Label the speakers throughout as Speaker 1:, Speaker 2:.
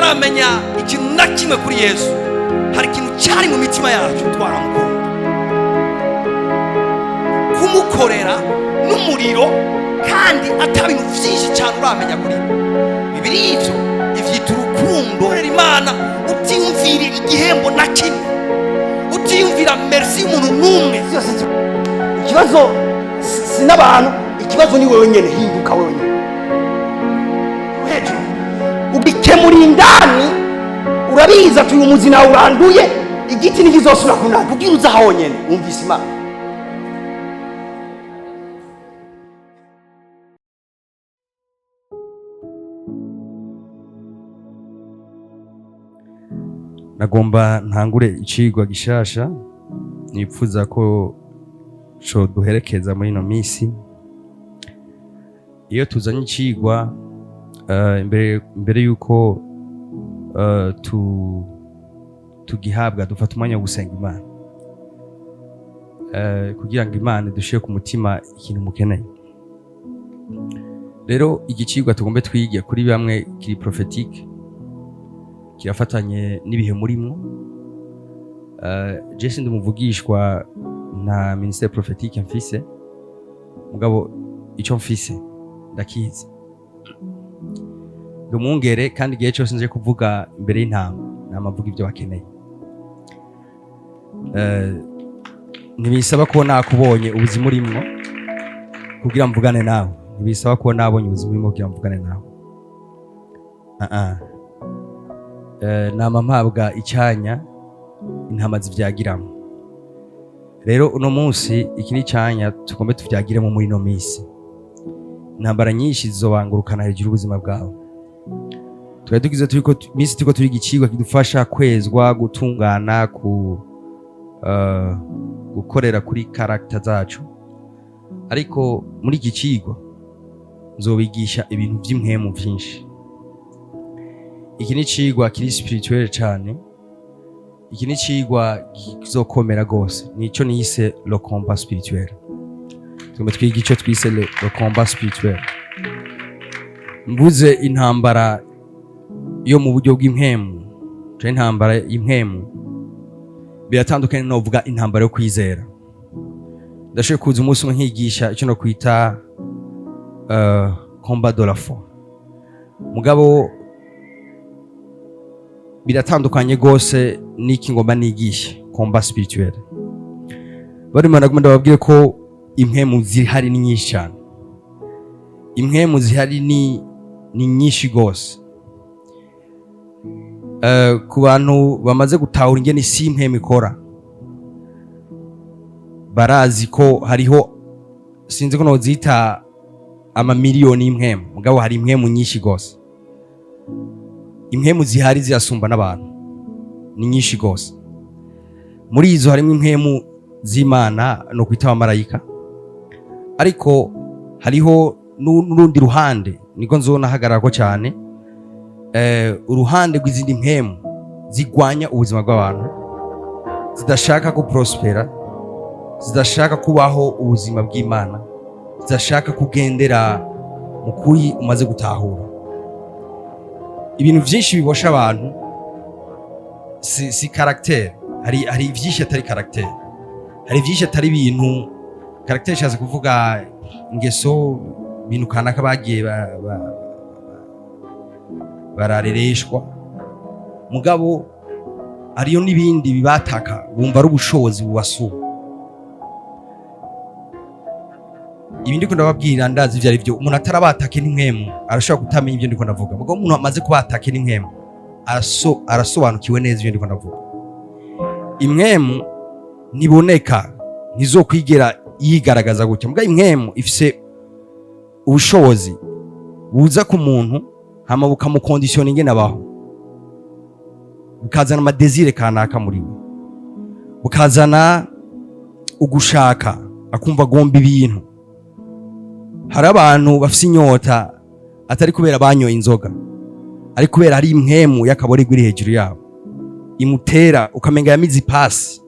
Speaker 1: Tutaramenya ikintu na kimwe kuri Yesu, hari ikintu cyari mu mitima yacu. Twaramukunda, kumukorera n'umuriro, kandi ata bintu byinshi cyane uramenya kuri we. Bibiri ivyo ivyita urukundo. Korera Imana utiyumvira igihembo na kimwe, utiyumvira merci y'umuntu n'umwe.
Speaker 2: Byose ikibazo si n'abantu, ikibazo ni wewe nyene. Hinduka wewe nyene hejuru, ugikemura indani. Urabizi ati uyu muzi nawe uranduye, igiti ntikizosubira kunanda. Ubwira uza honyene wumvise Imana.
Speaker 3: Nagomba ntangure icigwa gishasha nipfuza ko co duherekeza muri ino misi. Iyo tuzanye icigwa, imbere yuko tugihabwa, dufata umwanya wo gusenga Imana kugira ngo Imana idushire ku mutima ikintu mukeneye. Rero igicigwa tugombe twige kuri bamwe kiri prophétique, kirafatanye n'ibihe murimwo. Je sindi umuvugishwa, nta ministère prophétique mfise, mugabo ico mfise ndakizi. Ndi umwungere, kandi igihe cyose nje kuvuga imbere y'intama, nama mvuga ibyo bakeneye. Ntibisaba kuba nakubonye ubuzima urimwo kugira mvugane nawe. Ntibisaba kuba nabonye ubuzima urimo kugira mvugane nawe. Ah ah. Nama mpabwa icyanya intama zivyagiramo. Rero uno munsi iki ni icyanya tugombe tuvyagiremo. Muri ino minsi intambara nyinshi zizobangurukana hejuru y'ubuzima bwawe. Twari tugize turiko minsi turiko turiga icigwa kidufasha kwezwa, gutungana, ku gukorera kuri caractère zacu. Ariko muri iki cigwa nzobigisha ibintu vy'impwemu vyinshi. Iki ni icigwa kiri spirituel cane. Iki ni icigwa kizokomera gose. Nico nise le combat spirituel. Tugomba twiga ico twise le combat spirituel. Mvuze intambara yo mu buryo bw'impwemu canke intambara y'impwemu, biratandukanye novuga intambara yo kwizera. Ndashoboye kuza umunsi umwe nkigisha ico no kwita combat de la foi, mugabo biratandukanye gose n'iki ngomba nigishe, combat spirituel. Barimo nagomba ndababwire ko impwemu zihari ni nyinshi cyane. Impwemu zihari ni nyinshi gose. Ku bantu bamaze gutahura ingene isi impwemu ikora, barazi ko hariho, sinzi ko nozita amamiliyoni y'impwemu, mugabo hari impwemu nyinshi gose. Impwemu zihari zirasumba n'abantu, ni nyinshi gose. Muri izo harimo impwemu z'Imana, no kwita abamarayika, ariko hariho n'urundi ruhande niko nzona hagarara cyane, uruhande rw'izindi mpwemu zigwanya ubuzima bw'abantu, zidashaka ko prospera, zidashaka kubaho ubuzima bw'Imana, zidashaka kugendera mu kuri umaze gutahura. Ibintu byinshi bibosha abantu si caractère. Hari byinshi atari caractère, hari byinshi atari ibintu. Caractère ishatse kuvuga ingeso, ibintu kanaka bagiye bararereshwa, mugabo hariyo n'ibindi bibataka, bumva ari ubushobozi bubasuma. Ibi ndiko ndababwira ndazi ivyo ari byo. Umuntu atarabatake n'impwemu arashobora kutamenya ibyo ndiko ndavuga, mugabo umuntu amaze kubatake n'impwemu arasobanukiwe neza ibyo ndiko ndavuga. Impwemu ntiboneka, ntizokwigera yigaragaza gutya, mugabo impwemu ifise ubushobozi buza ku muntu, hama bukamukondisiyona ingene abaho, bukazana ama désirs kanaka muri we, bukazana ugushaka, akumva agomba ibintu. Hari abantu bafise inyota atari kubera banyoye inzoga, ari kubera hari impwemu y'akaborerwa iri hejuru yabo imutera, ukamenga yamize ipasi,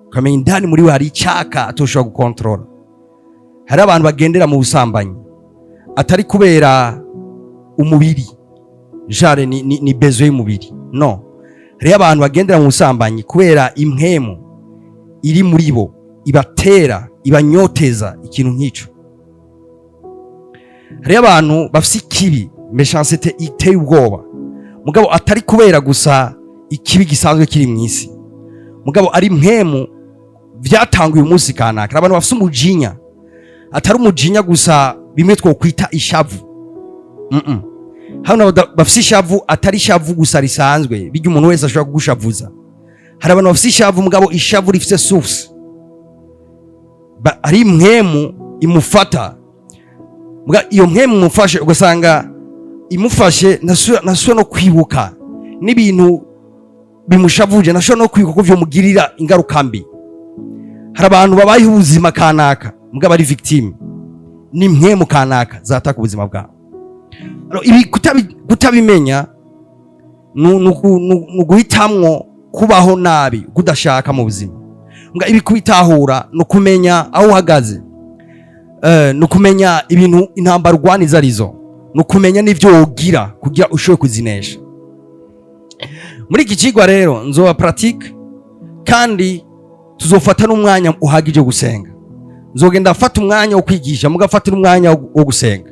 Speaker 3: ukamenya indani muri we hari icyaka atoshobora gukontorora. Hari abantu bagendera mu busambanyi atari kubera umubiri. Genre ni besoin y'umubiri. No, hariyo abantu bagendera mu busambanyi kubera impwemu iri muri bo ibatera, ibanyoteza ikintu nk'ico. Hariyo abantu bafise ikibi, méchanceté iteye ubwoba, mugabo atari kubera gusa ikibi gisanzwe kiri mu isi, mugabo ari mpwemu vyatanguye umunsi kanaka. Hari abantu bafise umujinya, atari umujinya gusa bimwe twokwita ishavu. Hano bafise ishavu, atari ishavu gusa risanzwe bijya umuntu wese ashobora kugushavuza. Hari abantu bafise ishavu, mugabo ishavu rifise source. Ari impwemu imufata. Iyo mpwemu imufashe, ugasanga imufashe ntasubira no kwibuka n'ibintu bimushavuje, ntashobora no kwibuka ko vyomugirira ingaruka mbi. Hari abantu babayeho ubuzima kanaka, mugabo ari victime n'impwemu kanaka zataka ubuzima bwabo. Alors, ibi kutabimenya ni uguhitamwo kubaho nabi kudashaka mu buzima. Mbwa ibi kubitahura ni ukumenya aho uhagaze, ni ukumenya ibintu intambara urwana izo arizo, ni ukumenya n'ivyo wogira kugira ushobore kuzinesha. Muri iki cigwa rero nzoba pratique, kandi tuzofata n'umwanya uhagije wo gusenga. Nzogenda afata umwanya wo kwigisha, mugafata n'umwanya wo gusenga.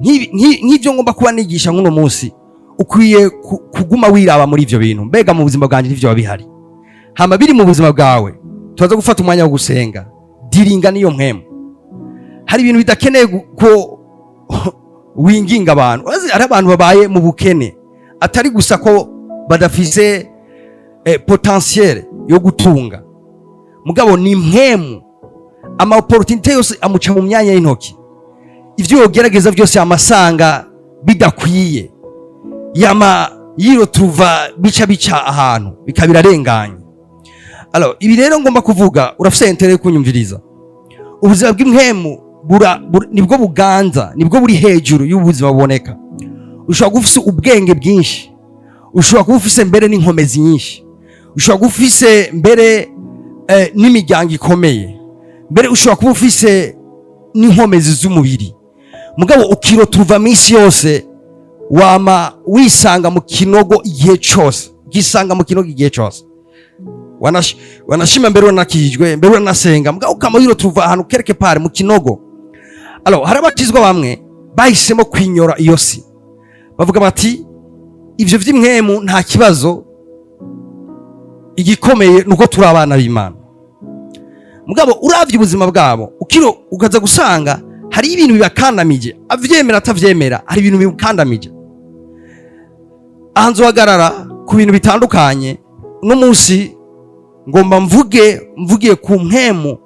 Speaker 3: Nk'ivyo ngomba kuba nigisha nk'uno munsi, ukwiye kuguma wiraba muri ivyo bintu: mbega mu buzima bwanjye nivyo bihari? Hama biri mu buzima bwawe, tubaza gufata umwanya wo gusenga, diringa n'iyo mpwemu. Hari ibintu bidakeneye ko winginga abantu. Urazi, hari abantu babaye mu bukene, atari gusa ko badafise potentiel yo gutunga, mugabo ni mpwemu, ama opportunité yose amuca mu myanya y'intoki. Ivyo yogerageza byose amasanga bidakwiye, yama yirotuva bica ahantu bikaba birarenganye. Alors, ibi rero ngomba kuvuga, urafise intérêt yo kunyumviriza. Ubuzima bw'impwemu nibwo buganza, nibwo buri hejuru y'ubuzima buboneka. Ushobora kuba ufise ubwenge bwinshi, ushobora kuba ufise mbere n'inkomezi nyinshi, ushobora kuba ufise mbere n'imiryango ikomeye, mbere ushobora kuba ufise n'inkomezi z'umubiri, mugabo ukirotuva minsi yose wama wisanga mu kinogo igihe cose, ukisanga mu kinogo igihe cose. Wanashima mbere uranakijwe, mbere uranasenga, mugabo ukama wirotuva ahantu quelque part mu kinogo. Alors, hari abakizwa bamwe bahisemo kwinyora iyo si, bavuga bati: "Ivyo vy'impwemu nta kibazo, igikomeye nuko turi abana b'Imana." Mugabo uravye ubuzima bwabo, ukiro ukaza gusanga hari ibintu bibakandamije, avyemera atavyemera, hari ibintu bimukandamije. Aha nzohagarara ku bintu bitandukanye. Uno munsi ngomba mvuge ku mpwemu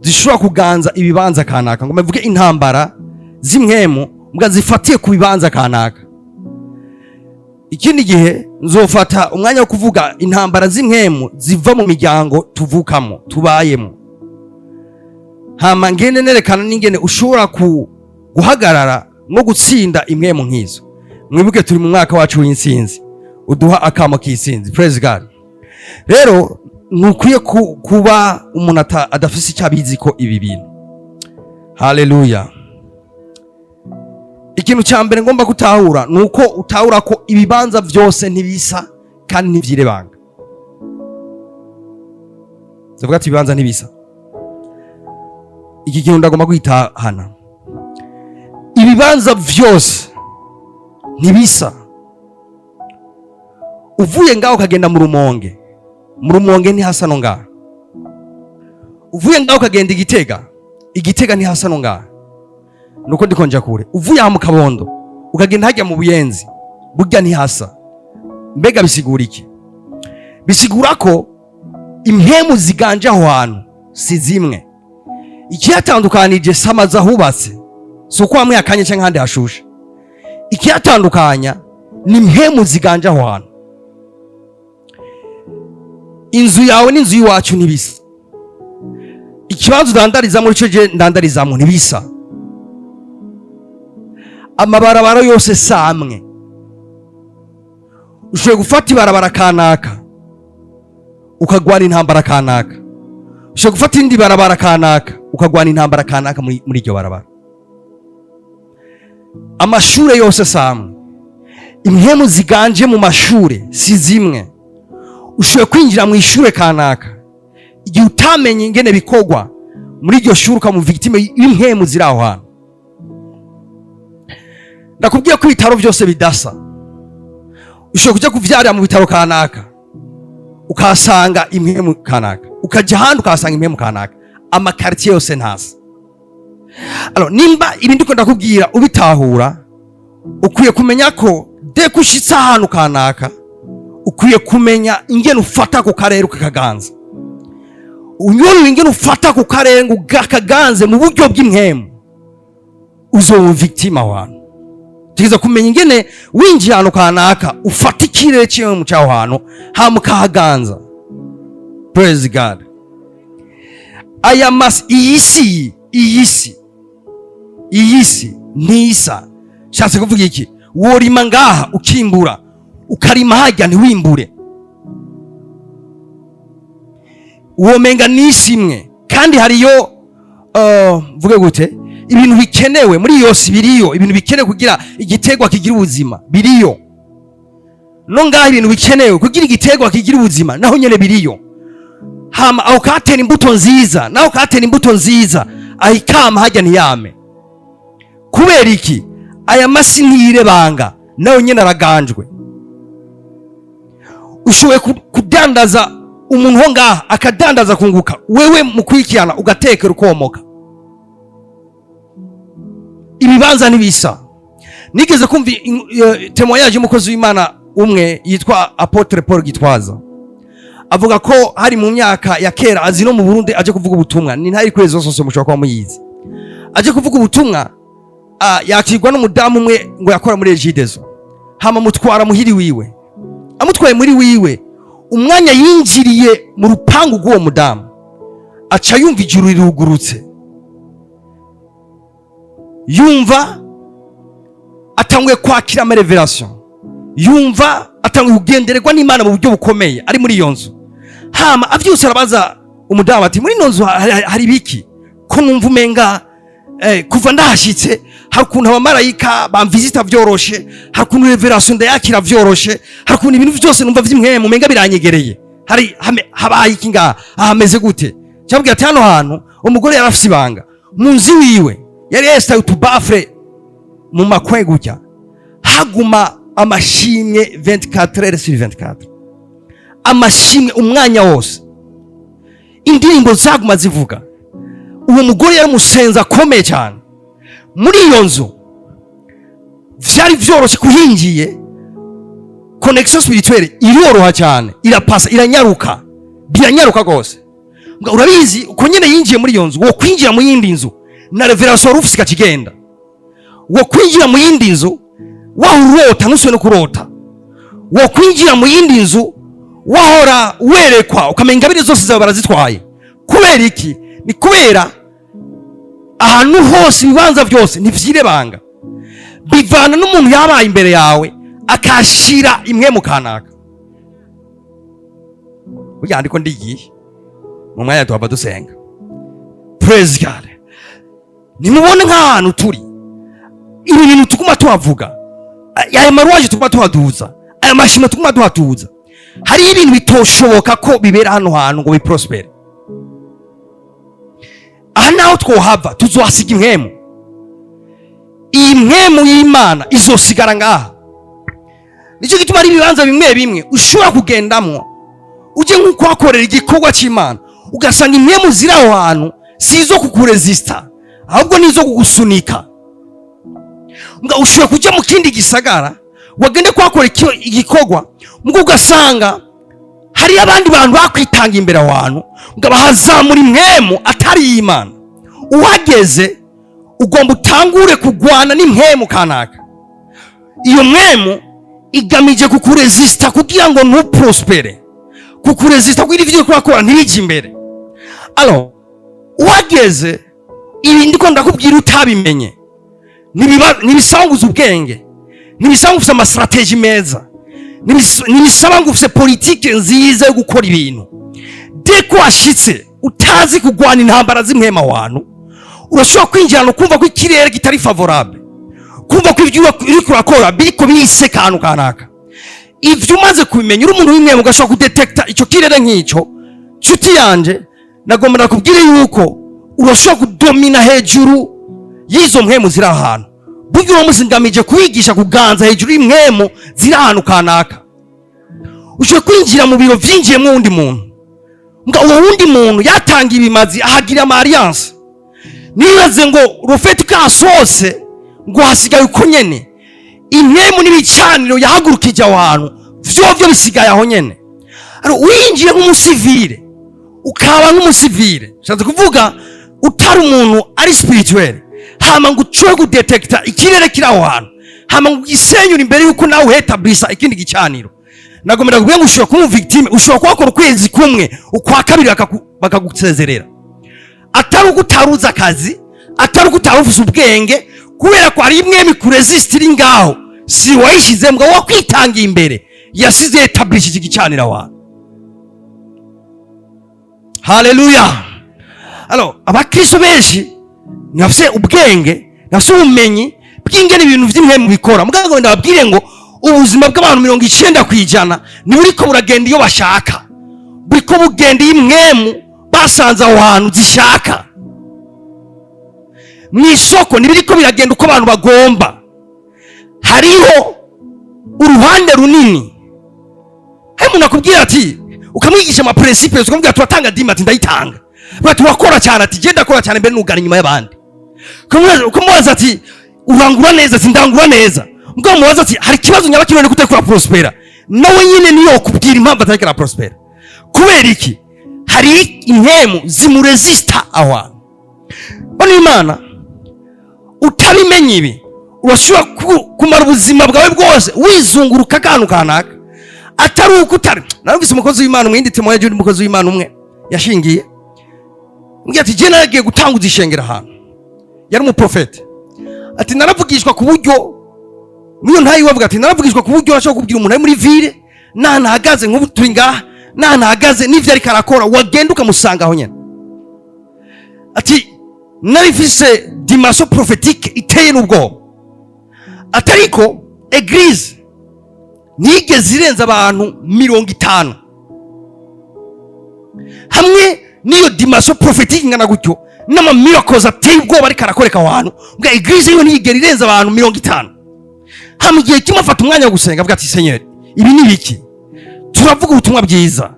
Speaker 3: zishobora kuganza ibibanza kanaka, ngomba mvuge intambara z'impwemu mbwa zifatiye ku bibanza kanaka. Ikindi gihe nzofata umwanya wo kuvuga intambara z'impwemu ziva mu miryango tuvukamo, tubayemo, hama ngende nerekana n'ingene ushobora guhagarara no gutsinda impwemu nk'izo. Mwibuke turi mu mwaka wacu w'intsinzi, uduha akamo k'intsinzi. Praise God. Rero ntukwiye kuba umuntu adafise icyo abizi ko ibi bintu. Haleluya. Ikintu cya mbere ngomba gutahura ni uko utahura ko ibibanza byose ntibisa kandi ntivyirebanga. Tuvuga ati ibibanza ntibisa. Iki kintu ndagomba kwitahana: ibibanza vyose ntibisa. Uvuye ngaho ukagenda mu Rumonge, mu Rumonge ntihasa no ngaha. Uvuye ngaho ukagenda Igitega, Igitega ntihasa no ngaha, nuko ndiko nja kure. Uvuye aha mu Kabondo ukagenda hajya mu Buyenzi, burya ntihasa. Mbega bisigura iki? Bisigura ko impemu ziganje aho hantu si zimwe. Ikiyatandukanije si amazu ahubatse, si uko hamwe hakanye cyangwa ahandi hashushe. Ikiyatandukanya ni impemu ziganje aho hantu. Inzu yawe n'inzu y'iwacu ntibisa, ikibanza udandarizamo icyo je ndandarizamo ntibisa, amabarabara yose si amwe. Ushoboye gufata ibarabara kanaka ukagwana intambara kanaka, ushobora gufata indi barabara kanaka ukagwana intambara kanaka muri iryo barabara. Amashure yose si amwe. Impwemu ziganje mu mashure si zimwe. Ushoboye kwinjira mu ishure kanaka, igihe utamenye ingene bikorwa muri iryo shuri, ukaba victime y'impwemu ziri aho hantu. Ndakubwiye ko ibitaro byose bidasa. Ushobora kujya kuvyarira mu bitaro kanaka, ukahasanga impwemu kanaka, ukajya ahandi ukahasanga impwemu kanaka. Ama quartier yose ntasa. Alors, nimba ibi ndiko ndakubwira ubitahura, ukwiye kumenya ko dès que ushitse ahantu kanaka, ukwiye kumenya ingene ufata ku karere ukakaganza. Unyurira ingene ufata ku karere ngo ugakaganze mu buryo bw'impwemu, uzoba victime aho hantu. Tugize kumenya ingene winjiye ahantu kanaka, ufata ikirere ciwe mu cyaho hantu, hama ukahaganza. Praise God. Aya mas iyi si ntisa. Shatse kuvuga iki? Worima ngaha ukimbura, ukarima hajya ntiwimbure. Womenga n'isi imwe, kandi hariyo, mvuge gute, ibintu bikenewe muri iyo si biriyo. Ibintu bikenewe kugira igiterwa kigira ubuzima biriyo. No ngaha ibintu bikenewe kugira igiterwa kigira ubuzima naho nyene biriyo. Hama aho katera imbuto nziza, naho katera imbuto nziza, ahikama hajya ntiyame. Kubera iki? Aya masi ntiyirebanga, nayo nyene araganjwe. Ushoboye kudandaza, umuntu ho ngaha akadandaza kunguka, wewe mukurikirana ugatekera ukomoka. Ibibanza ntibisa. Nigeze kumva témoignage y'umukozi w'Imana umwe yitwa Apôtre Paul Gitwaza, avuga ko hari mu myaka ya kera, azi no mu Burundi, aje kuvuga ubutumwa. Ni ntari kuri zose, mushobora kuba muyizi. Aje kuvuga ubutumwa, yakirwa n'umudamu umwe ngo yakora muri Regideso, hama mutwara muhiri wiwe. Amutwaye muri wiwe, umwanya yinjiriye mu rupangu rw'uwo mudamu, aca yumva ijuru rirugurutse, yumva atanguye kwakira ama révélation, yumva atanguye kugendererwa n'Imana mu buryo bukomeye ari muri iyo nzu. Hama avyutse arabaza umudamu ati: "Muri ino nzu hari biki ko numva umenga kuva ndahashitse hari ukuntu abamarayika bamvisita vyoroshe, hari ukuntu révélation ndayakira vyoroshe, hari ukuntu ibintu vyose numva vy'impwemu umenga biranyegereye, hari habaye iki ngaha? Ahameze gute?" Cyabwira ati hano hantu umugore yari afise ibanga mu nzu iwiwe, yari yesitaye utu baffle mu makwe gutya, haguma amashimwe 24 heures sur 24, amashimwe umwanya wose, indirimbo zaguma zivuga. Uwo mugore yari umusenzi akomeye cyane. Muri iyo nzu vyari vyoroshe kuhingiye, connexion spirituelle iroroha cyane, irapasa, iranyaruka, biranyaruka rwose. Mbwa urabizi, uko nyene yinjiye muri iyo nzu, wo kwinjira mu yindi nzu na révélation wari ufise ikakigenda, wo kwinjira mu yindi nzu wahora urota ntusubire no kurota, wo kwinjira mu yindi nzu wahora werekwa ukamenya ingabire zose zawe barazitwaye. Kubera iki? Ni kubera ahantu hose, ibibanza byose ntivyirebanga, bivana n'umuntu yabaye imbere yawe akashira imwe mu kanaka. Burya ndiko ndigiye mu mwanya tuhava dusenga. Praise God. Nimubone nk'ahantu turi, ibi bintu tuguma tuhavuga, aya maruwaje tuguma tuhaduza, aya mashimo tuguma tuhatuza, hariho ibintu bitoshoboka ko bibera hano hantu ngo biprospere. Aha naho twohava tuzohasiga impwemu. Iyi mpwemu y'Imana izosigara ngaha. Nicyo gituma ari ibibanza bimwe bimwe ushobora kugendamwo ujye nko kuhakorera igikorwa cy'Imana, ugasanga impwemu ziri aho hantu si izo kukurezisita, ahubwo ni izo kugusunika. Nga ushobora kujya mu kindi gisagara, wagende kuhakora igikorwa, mbwo ugasanga hari abandi bantu bakwitanga imbere aho hantu ngo bahazamura impwemu atari iy'Imana. Uhageze ugomba utangure kugwana n'impwemu kanaka. Iyo mpwemu igamije kukurezisita kugira ngo ntuprospere, kukurezisita kugira ibyo uriko urakora ntibijye imbere. Alors, uhageze, ibi ndiko ndakubwira utabimenye, ntibisaba ngo uzi ubwenge, ntibisaba ngo ufise ama stratégie meza, ntibisaba ngo ufise politike nziza yo gukora ibintu. Dès que washitse utazi kugwana intambara z'impwema wantu, urashobora kwinjirana ukumva ko ikirere kitari favorable. Kumva ko ibyo uriko urakora biriko biriseka ahantu kanaka. Ivyo umaze kubimenya, uri umuntu w'impwemu, ugashobora kudetekta ico kirere nk'ico, nshuti yanje, nagomba nakubwire yuko urashobora kudomina hejuru y'izo mpwemu ziri ahantu. Burya uno munsi ngamije kuwigisha kuganza hejuru y'impwemu ziri ahantu kanaka. Ushobora kwinjira mu biro vyinjiyemwo uwundi muntu, nga uwo wundi muntu yatanga ibimazi, ahagira ama alliance. Nibaze ngo rufeti kasose ngo hasigaye uko nyene, impwemu n'ibicaniro yahagurukije aho hantu vyovyo bisigaye aho nyene. Alors, winjiye nk'umusivile, ukaba nk'umusivile, nshatse kuvuga utari umuntu ari spirituel, hama ngo ucoye kudetekta ikirere kiri aho hantu, hama ngo ugisenyure imbere yuko nawe uhetablisa ikindi gicaniro, nagomera kubwira ngo ushobora kuba victime. Ushobora kuhakora ukwezi kumwe, ukwa kabiri bakagusezerera, atari uko utaruzi akazi, atari uko utaruvuze ubwenge, kubera ko hari imwe mikuresist iri ngaho. Si wayishize mbwa wakwitangiye imbere, yasize etablishije igicaniro aho hantu. Haleluya! Alors, abakristo benshi ntibafise ubwenge, ntibafise ubumenyi bw'ingene ibintu vy'impwemu bikora. Mugabo ndababwire ngo ubuzima bw'abantu 90% ntiburiko buragenda iyo bashaka, buriko bugenda iyo impwemu basanze aho hantu zishaka. Mu isoko ntibiriko biragenda uko abantu bagomba. Hariho uruhande runini. Hari umuntu akubwira ati, ukamwigisha ama principes, ukamubwira turatanga dîme, ati ndayitanga. Bati urakora cyane, ati genda akora cyane mbere nugana inyuma y'abandi. Ukamubaza ati urangura neza, ati ndangura neza. Mbwa mubaza ati hari ikibazo nyabakino ni kutakura prospera, nawe nyine niyo kubwira impamvu atariko prospera. Kubera iki? Hari impwemu zimuresista aho hantu. Bano Imana, utabimenye ibi, urashobora kumara ubuzima bwawe bwose wizunguruka akantu kanaka, atari uko utari. Narumvise umukozi w'Imana umwe, yindi moya, undi mukozi w'Imana umwe yashingiye mbwira ati je naragiye gutanguza ishengero ahantu, yari umuprofete. Ati naravugishwa ku buryo niyo ntayi wavuga, ati naravugishwa ku buryo ashobora kubwira umuntu ari muri ville n'ahantu ahagaze, nk'ubu turi ngaha, n'ahantu ahagaze n'ivyo ariko arakora, wagenda ukamusanga aho nyene. Ati nari mfise dimension prophétique iteye n'ubwoba. Atariko église ntiyigeze irenza abantu 50. Hamwe n'iyo dimension prophétique ingana gutyo n'ama miracles ateye ubwoba ariko arakoreka aho hantu, mbwa église yo ntiyigera irenza abantu 50. Hama igihe kimwe afata umwanya wo gusenga, avuga ati: "Senyeri, ibi ni biki? Turavuga ubutumwa bwiza,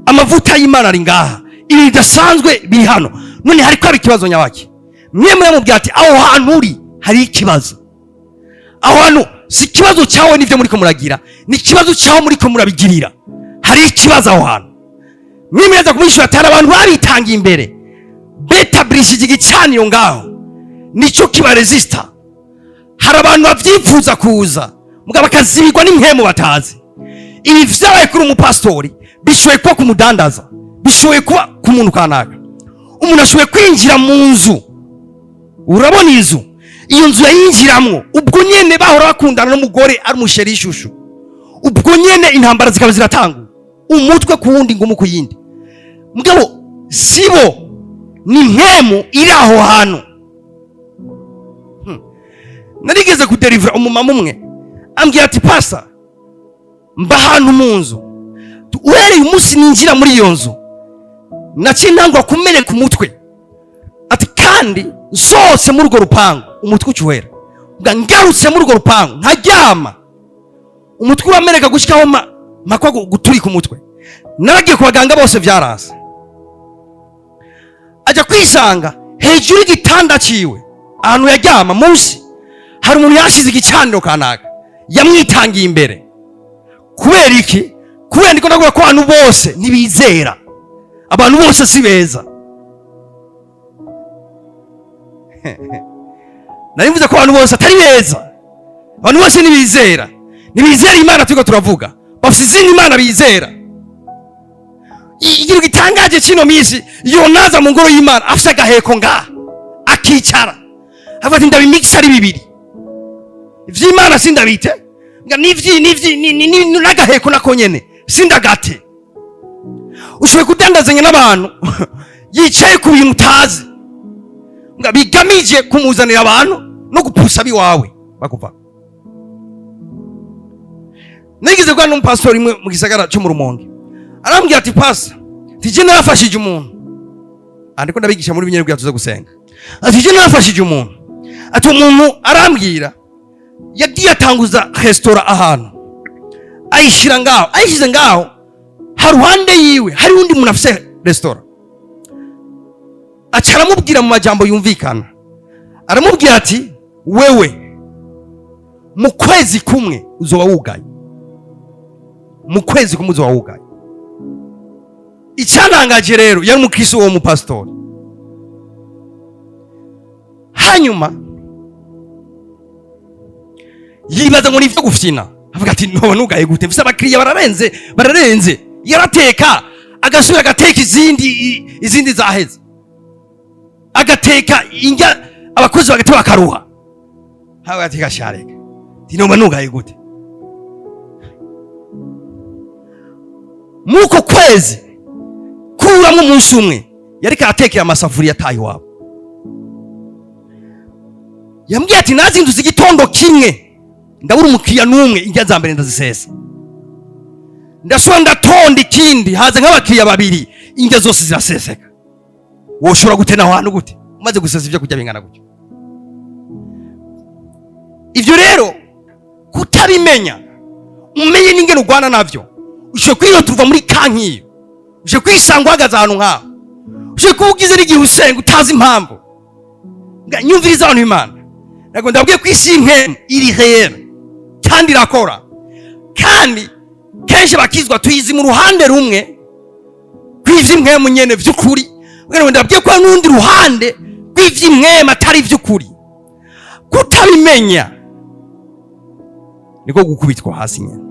Speaker 3: amavuta y'Imana ari ngaha, ibi bidasanzwe biri hano, none hariko hari ikibazo nyabaki?" Mwe muramubwira ati aho hantu uri hari ikibazo. Aho hantu si ikibazo cyawe n'ibyo muriko muragira, ni ikibazo cyawe muriko murabigirira. Hari ikibazo aho hantu. Mwemeza kumwishyura ati hari abantu babitangiye imbere, betablishije igicaniro ngaho, nicyo kibaresista. Hari abantu babyifuza kuza, mugabo bakazibirwa n'impwemu batazi. Ibi vyabaye kuri umupasitori, bishoboye kuba ku mudandaza, bishoboye kuba ku muntu kanaka. Umuntu ashoboye kwinjira mu nzu, urabona inzu, iyo nzu yayinjiramwo ubwo nyene bahora bakundana n'umugore ari umu chéri ishushu, ubwo nyene intambara zikaba ziratangura, umutwe ku wundi, ngumu ku yindi. Mugabo sibo, ni mpwemu iri aho hantu. Narigeze kuderivura umumama umwe, ambwira ati: "Pasa, mba ahantu mu nzu, uhereye umunsi ninjira muri iyo nzu naciye ntangura kumeneka umutwe." Ati kandi zose muri urwo rupangu umutwe uca uhera. Mbwa ngarutse muri urwo rupangu nkaryama, umutwe urameneka gushyikaho mpakwa guturika umutwe. Naragiye ku baganga bose, byaranze. Ajya kwisanga hejuru y'igitanda ciwe, ahantu yaryama munsi, hari umuntu yashize igicaniro kanaka yamwitangiye imbere. Kubera iki? Kubera ndiko ndavuga ko abantu bose ntibizera, abantu bose si beza. Nari mvuze ko abantu bose atari beza, abantu bose ntibizera, ntibizera Imana turiko turavuga, bafite izindi mana bizera. Ikintu gitangaje kino minsi, yonaza mu ngoro y'Imana afise agaheko ngaha, akicara avuga ati ndabimikisa ari bibiri, ivy'Imana sindabite nga n'ivyi n'ivyi n'agaheko nako nyene sindagate. Ushoboye kudandazanya n'abantu yicaye ku bintu utazi, nga bigamije kumuzanira abantu no gupusa abiwawe. Bakuva nigeze guhura n'umupasitori imwe mu gisagara cyo mu Rumonge, arambwira ati: "Pasa tije narafashije umuntu." Andiko ndabigisha muri binyere tuze gusenga. Ati: "Je narafashije umuntu." Ati: "Umuntu arambwira yagiye atanguza resitora ahantu, ayishyira ngaho, ayishyize ngaho, haruhande yiwe hari undi muntu afise resitora. Aca aramubwira mu majambo yumvikana, aramubwira ati: 'Wewe mu kwezi kumwe uzoba wugaye, mu kwezi kumwe uzoba wugaye.'" Icyantangaje rero, yari umukristo uwo mupasitori. Hanyuma yibaza ngo ni ibyo gufyina, avuga ati: "Noba nugaye gute? Mfise abakiriya bararenze, bararenze." Yarateka, agasubira agateka izindi, izindi zaheze, agateka indya, abakozi bagata bakaruha. Avuga ati: "Gashareka, noba nugaye gute?" Muko kwezi kuramwo umunsi umwe yariko aratekera amasafuriya ataye iwabo. Yambwiye ati: "Nazindutse igitondo kimwe, ndabura umukiriya n'umwe, indya za mbere ndazisesa. Ndasubira ndatonda ikindi, haza nk'abakiriya babiri, indya zose ziraseseka." Woshobora gute naho hantu gute umaze gusesa ibyo kurya bingana gutyo? Ivyo rero kutabimenya, umenye n'ingene urwana navyo, ushobora kwihota uva muri kankiyo, ushobora kwisanga uhagaze ahantu nk'aho, ushobora kuba ugize n'igihe usenga utazi impamvu. Nyumviriza abantu b'Imana, ntabwo ndabwiye ko isi y'impemu iri réelle kandi irakora. Kandi kenshi bakizwa tuyizi mu ruhande rumwe rw'ivy'impwemu nyene vy'ukuri. Ngo ndabwiye ko hari n'urundi ruhande rw'ivy'impwemu atari ivy'ukuri. Kutabimenya niko gukubitwa hasi nyene.